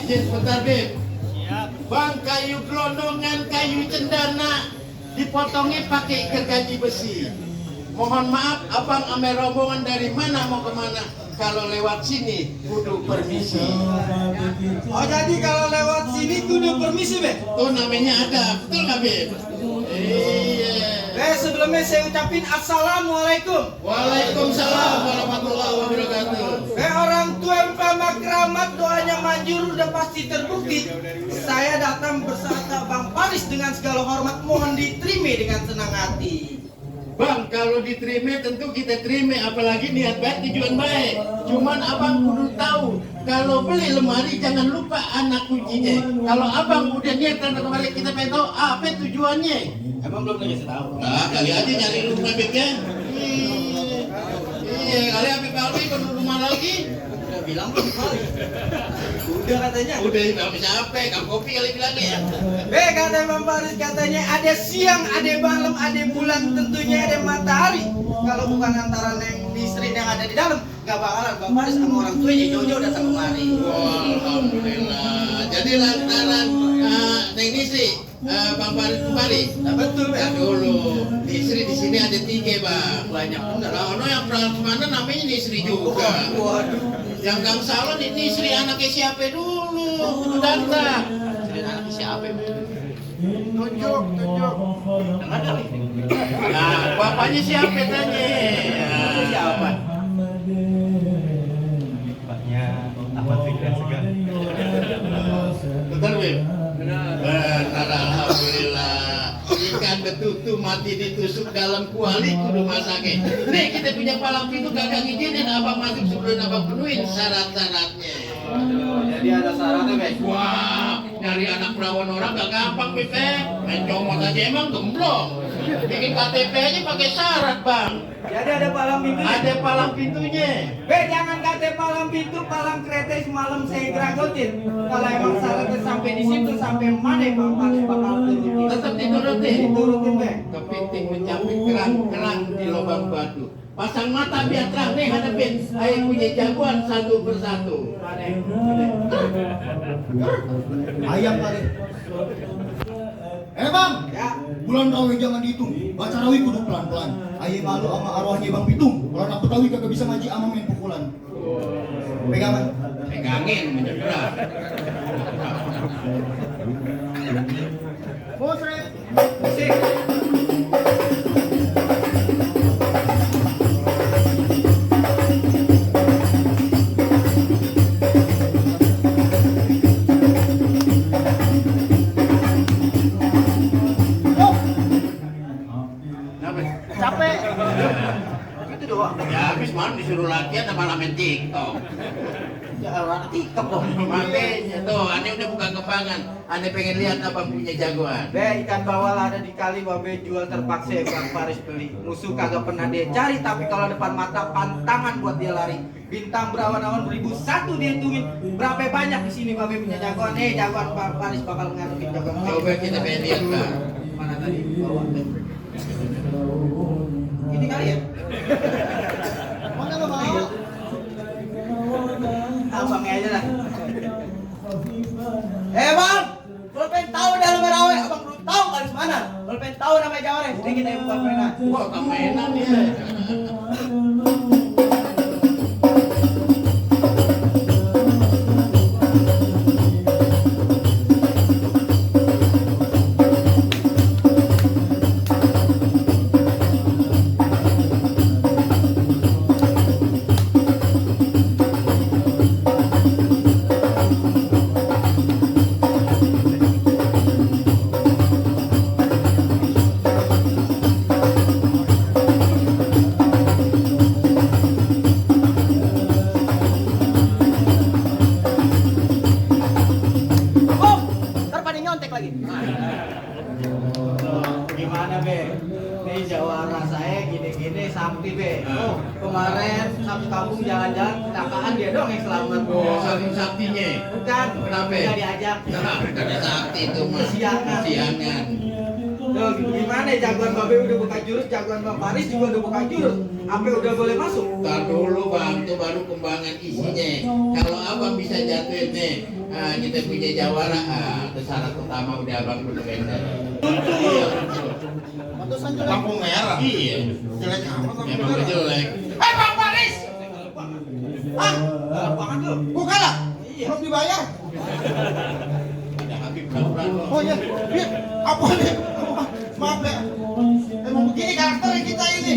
Sebentar, Beb. Bang, kayu gelondongan, kayu cendana dipotongnya pakai gergaji besi. Mohon maaf, abang ame rombongan dari mana mau kemana? Kalau lewat sini, kudu permisi. Oh, jadi kalau lewat sini kudu permisi, Beb? Tuh namanya ada, betul nggak, Beb? Iya. Sebelumnya saya ucapin assalamualaikum. Waalaikumsalam warahmatullahi wabarakatuh. Orang tua umpama keramat doanya manjur udah pasti terbukti. Saya datang bersama Bang Paris dengan segala hormat, mohon diterima dengan senang hati. Bang, kalau diterima tentu kita terima, apalagi niat baik, tujuan baik. Cuman abang kudu tahu, kalau beli lemari jangan lupa anak kuncinya. Kalau abang udah niat dan kembali, kita pengen tahu apa tujuannya. Emang belum dikasih tahu? Nah, kali aja nyari rumah Bebnya. Iya, kali Habib Alwi perlu rumah lagi. Udah bilang belum kali? Udah katanya. Udah nggak bisa apa, kamu kopi kali bilangnya ya. Kata Bang Paris katanya ada siang, ada malam, ada bulan, tentunya ada matahari. Kalau bukan antara Neng Nisrin yang ada di dalam, nggak bakalan Bang Paris sama orang tuanya jauh-jauh datang kemari. Alhamdulillah. Jadi lantaran Neng Nisri, Bang Paris kembali. Nah, betul, Bang. Dulu Nisri di sini ada 3, Bang. Banyak bener. Ono yang pernah kemana namanya Nisri juga. Waduh. Yang Kang Salon ini Nisri anaknya siapa dulu? Datang. Nisri anaknya siapa? Tunjuk. Dengar kali. Nah, bapaknya siapa tanya? Siapa? Bapaknya Ahmad Fikri Segar. Betul, Bim? Benar, alhamdulillah. Ikan betutu mati ditusuk dalam kuali kudu masake. Nih kita punya palang pintu kagak ngizinin abang masuk sebelum abang penuhin syarat-syaratnya. Jadi ada syaratnya, Bang. Wah, nyari anak perawan orang gak gampang, Bim. Main comot aja emang gemblong. Bikin KTP aja pakai syarat, Bang. Jadi ada palang pintu. Ada palang pintunya. Jangan kata palang pintu, palang kereta semalam saya geragotin. Kalau emang syaratnya sampai di situ, sampai mana Bang Paris bakal turutin? Tetap diturutin. Diturutin, Bang. Kepiting mencapai kerang-kerang di lubang batu. Pasang mata biar terang nih hadapin. Ayo punya jagoan satu persatu. Ayam kali. Bang, Ya. bulan rawi jangan dihitung. Baca rawi kudu pelan-pelan. Ayam malu sama arwahnya Bang Pitung. Kalau anak Betawi kagak bisa ngaji ama main pukulan. Pegangan. Pegangin menyeberang. Bos, Rep. Musik. Capek. Itu doang. Ya habis malam disuruh latihan sama main TikTok. Ya orang TikTok dong. Makanya tuh, aneh udah buka kembangan. Aneh pengen lihat abang punya jagoan. Ikan bawal ada di kali, babe jual terpaksa Bang Paris beli. Musuh kagak pernah dia cari, tapi kalau depan mata pantangan buat dia lari. Bintang berawan-awan beribu satu dia hitungin. Berapa banyak di sini babe punya jagoan? Jagoan Bang Paris bakal ngadepin jagoan. Coba kita pengen lihat, Bang. Mana tadi? Bawah. Ini kali ya? Mana lo mau? Abangnya aja lah. Bang, kalau pengen tahu dalam rawe, abang belum tahu kali mana. Kalau pengen tahu namanya jawabannya, jadi kita yang buat mainan. Wah, kemainan ya. Gimana be? Nih jawara saya gini-gini sakti be. Oh, kemarin satu kampung jalan-jalan kecelakaan dia dong yang selamat. Oh, saking saktinya. Bukan, Kenapa? nggak diajak. Nah, bukan sakti itu mah. Siangan. Siangan. Tuh, gimana jagoan Babe udah buka jurus, jagoan Bang Paris juga udah buka jurus. Apa udah boleh masuk? Tar dulu bang, itu baru kembangan isinya. Kalau abang bisa jatuhin nih, kita punya jawara, itu syarat utama udah abang dulu bener. Iya, Pantesan jelek. Kampung merah. iya. Jelek amat kampung Emang merah. jelek. Bang Paris. Ah, Banget lu. gua kalah. Belum dibayar. Ada Habib Rahman. Oh iya, Bib, apa nih? Maaf ya. Emang begini karakter kita ini.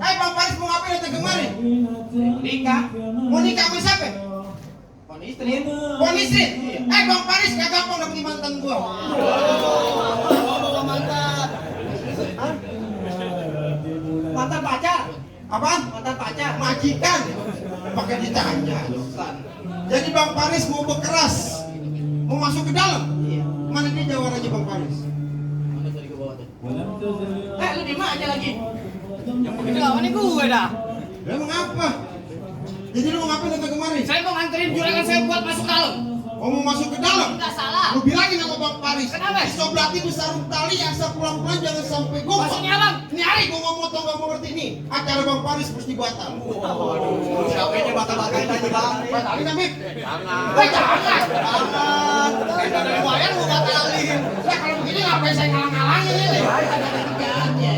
Bang Paris mau ngapain datang kemari? Nikah, Mau nikah sama siapa? kon istri. Puan istri? Bang Paris gak gampang dapet mantan gua. Bawa mantan. Mantan pacar. Apaan? Mantan pacar. Majikan. Pakai ditanya. Jadi Bang Paris mau berkeras. Mau masuk ke dalam. Iya. Mana dia jawarannya Bang Paris? Mana tadi ke bawah tuh? Lu di mana aja lagi? Yang begitu lawannya gue dah. Emang apa? Jadi lu mau ngapain datang kemari? Saya mau nganterin juragan saya buat masuk dalam. Oh, mau masuk ke dalam? Enggak salah. Lu bilangin sama Bang Paris. Kenapa? Disoblati itu sarung tali asal pulang-pulang jangan sampai gua. Maksudnya abang, Nyari gua ngomong atau nggak mau ngerti ini. Acara Bang Paris mesti batal. Waduh, siapa ini batal-batalin aja bang? Batalin Habib. Jangan. Jangan. Jangan. Kita udah lumayan mau batalin. Lah kalau begini ngapain saya ngalang-ngalangin ini? Kerjaannya.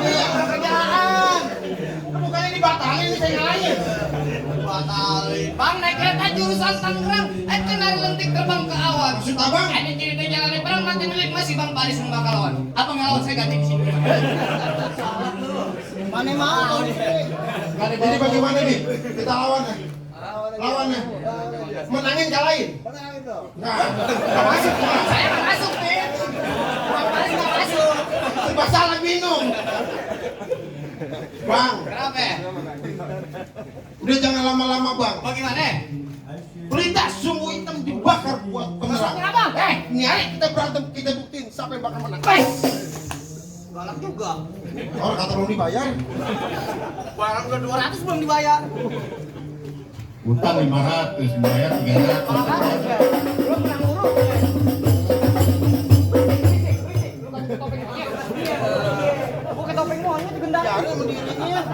Iya, kerjaan. Bukannya dibatalin ini saya ngalangin. Batalin. Bang naik kereta jurusan Tangerang, dari lentik terbang ke awan. Maksud abang? Ada cerita jalan perang mati milik masih Bang Paris yang bakal lawan. Abang ngelawan saya ganti di sini. Mana mau? Jadi bagaimana nih? Kita lawannya. Lawannya. Menangin kalahin. Nah, nggak masuk. Saya nggak masuk nih. Bang Paris nggak masuk. Serba salah bingung. Bang, Kenapa? Ya? udah jangan lama-lama bang. Bagaimana? Perintah sumbu hitam dibakar buat penyerang. Kenapa? Nyari kita berantem, kita buktiin siapa yang bakal menang. Galak juga. Orang kata belum dibayar. Barang udah 200 belum dibayar. Utang 500, bayar 300. Belum pernah ngurus. Bukan topeng mohonnya digendang. Ya, mau diiringin.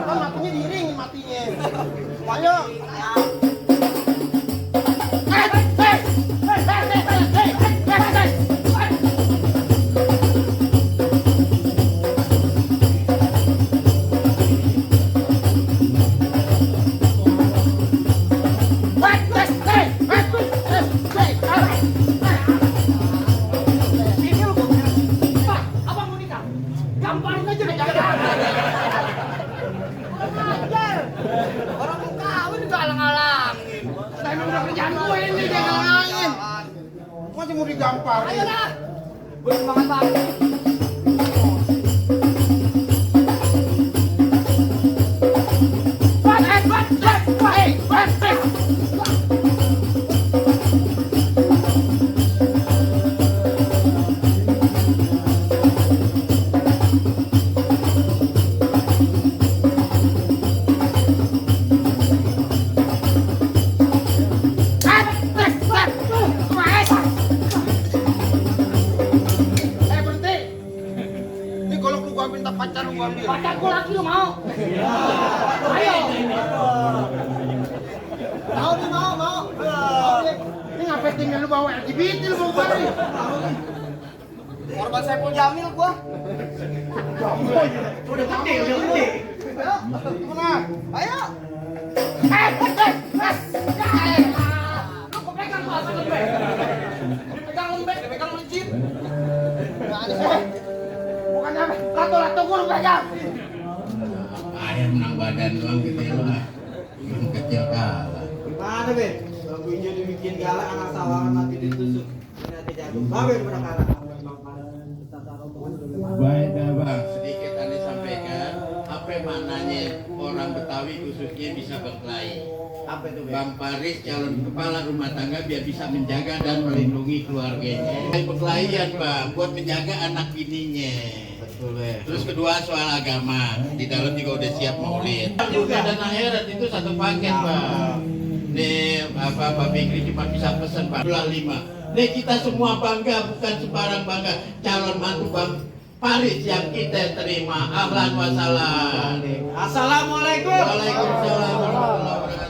Kan matinya diiringin matinya. Ayo. Gamparin aja deh, jangan. Orang mau kawin juga alang-alangin. Saya memang udah kerjaan gue ini, jangan alangin. Masih mau digampar. Ayo dah. Bersemangat bang. Berhenti. Ini kalau lu gua minta pacar lu gua ambil. Pacarku lagi lu mau? Ayo. Mau nih, mau. Ini ngapain tinggal lu bawa LGBT lu bawa kemari? Korban Saiful Jamil gua. Udah gede. Mana? Ayo. Lu kok pegang gua sama lembek? Dipegang lembek, dipegang mencit. Bukannya apa? Lato-lato gua lu pegang. Ayah menang badan doang gitu ya lah. Yang kecil kalah. Gimana be? Lagu hijau dibikin galak, anak sawangan mati ditusuk. Nanti jago. Babe udah kalah. Baik dah bang, sedikit tadi sampaikan apa mananya orang Betawi khususnya bisa berkelahi. Apa itu, Be? Bang Paris calon kepala rumah tangga biar bisa menjaga dan melindungi keluarganya. Perkelahian Bang, buat menjaga anak bininya. Betul, Be. Terus kedua soal agama, di dalam juga udah siap maulid. Juga dan akhirat itu satu paket Bang. Nih Pak Fikri cuma bisa pesen Pak. 5. Nih kita semua bangga, bukan sembarang bangga. Calon mantu Bang Paris yang kita terima. Ahlan wa salam. Assalamualaikum. Waalaikumsalam warahmatullahi wabarakatuh.